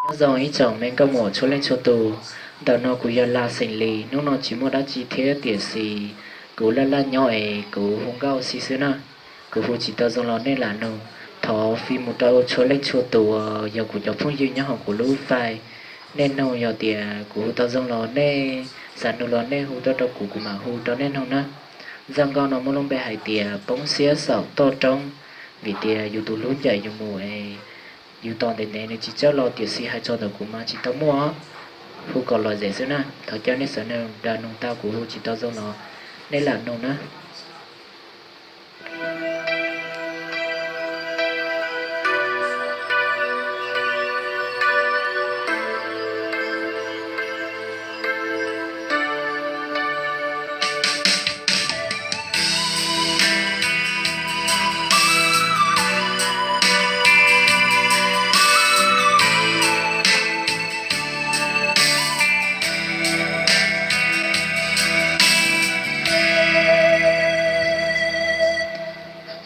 Nyob zoo ib tsoom me nkauj muam txhua leej txhua tus, ntawm no kuv yog Laj Xeem Lis. Hnub no tsis muaj dab tsi thiab, tiam sis kuv laj laj nyob es kuv hu nkauj xwb xwb na. Kuv hu tsis tau zoo los nej lam nug. Thov fij mus rau txhua leej txhua tus uas yog kuv cov phooj ywg nyob hauv kuv lub fais, nej nug yog tias kuv hu tau zoo los nej xav nug los nej hu tuaj rau kuv, kuv mam hu rau nej nug na. Zaj nkauj no muaj lub npe hais tias poob siab saum toj roob, vim tias yus tus hlub ncaim yus mus es yus tos ntev ntev nws tsis txawj los, tiam sis hais txog ntawm kuv mas tsis tau muaj. Hu kom lom zem xwb na. Thov caw nej sawv daws nug tau, kuv hu tsis tau zoo los nej lam nug na.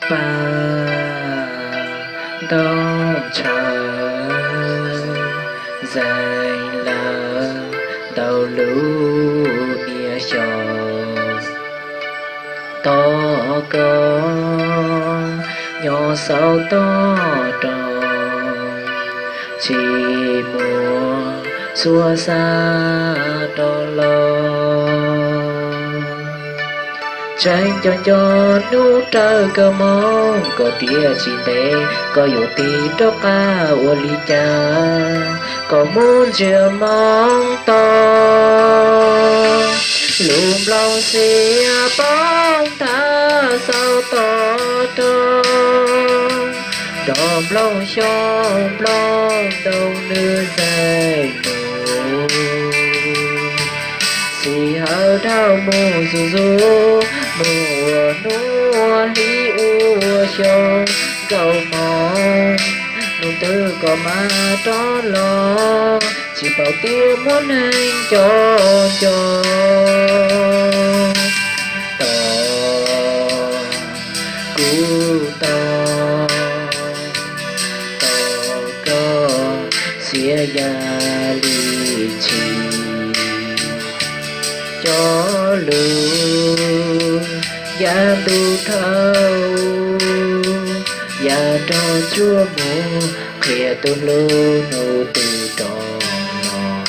Paj ntoo tshav zeeg lawm ntau lub niaj xyoo, tos koj nyob saum toj roob, tsis muaj xuas xav rov los. Tseem nco nco hnub rawv kawg mob, koj tias tsis ntev koj yuav tig rov qab ua li cas, koj mus ntsia moo tos. Lub nplooj xiab poob thav xaus toj roob, nrog nplooj xyoob nplooj ntoo nws zeeg mus. Sij hawm dhau mus zuj zus, mus ua hnub ua hli ua xyoo, nkaus hmo hnub twg koj mam rov los, tsis paub tias muaj neeg nco nco. Tos kuv tos, tos koj xiab ya li ntshis, cov lus yav ntuj thawj yav nrog cuab mus, qhia tus hlub hnub twg rov los.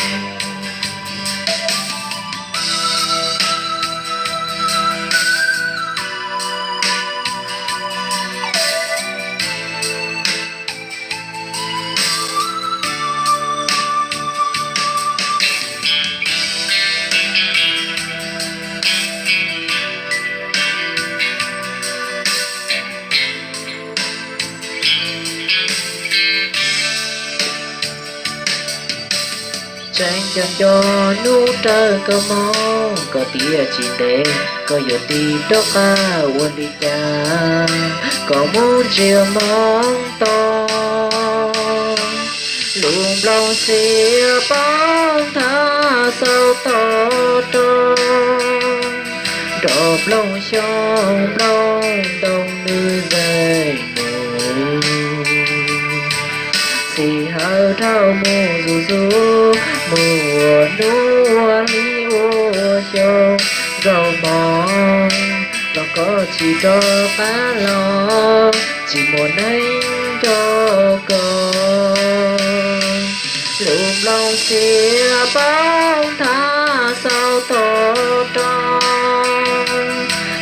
Tseem nco nco hnub rawv kawg mob, koj tias tsis ntev koj yuav tig rov qab ua li cas, koj mus ntsia moo tos. Lub nplooj xiab poob thav xaus toj roob, nrog nplooj xyoob nplooj ntoo nws zeeg mus. Sij hawm dhau mus zuj zus, mus ua hnub ua hli ua xyoo, nkaus hmo los koj tsis rov qab los, tsis muaj neeg nco koj. Lub nplooj xiab poob thav xaus toj roob,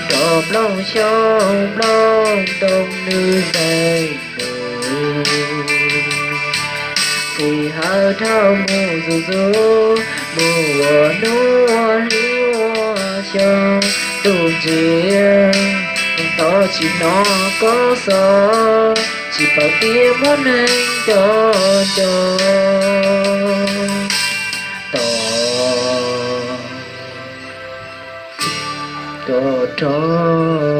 nrog nplooj xyoob nplooj ntoo nws zeeg mus. Sij hawm dhau mus zuj zus, mus ua hnub ua hli ua xyoo, tus ntsia tos tsis hnov koj xov, tsis paub tias muaj neeg nco nco. Tos koj rov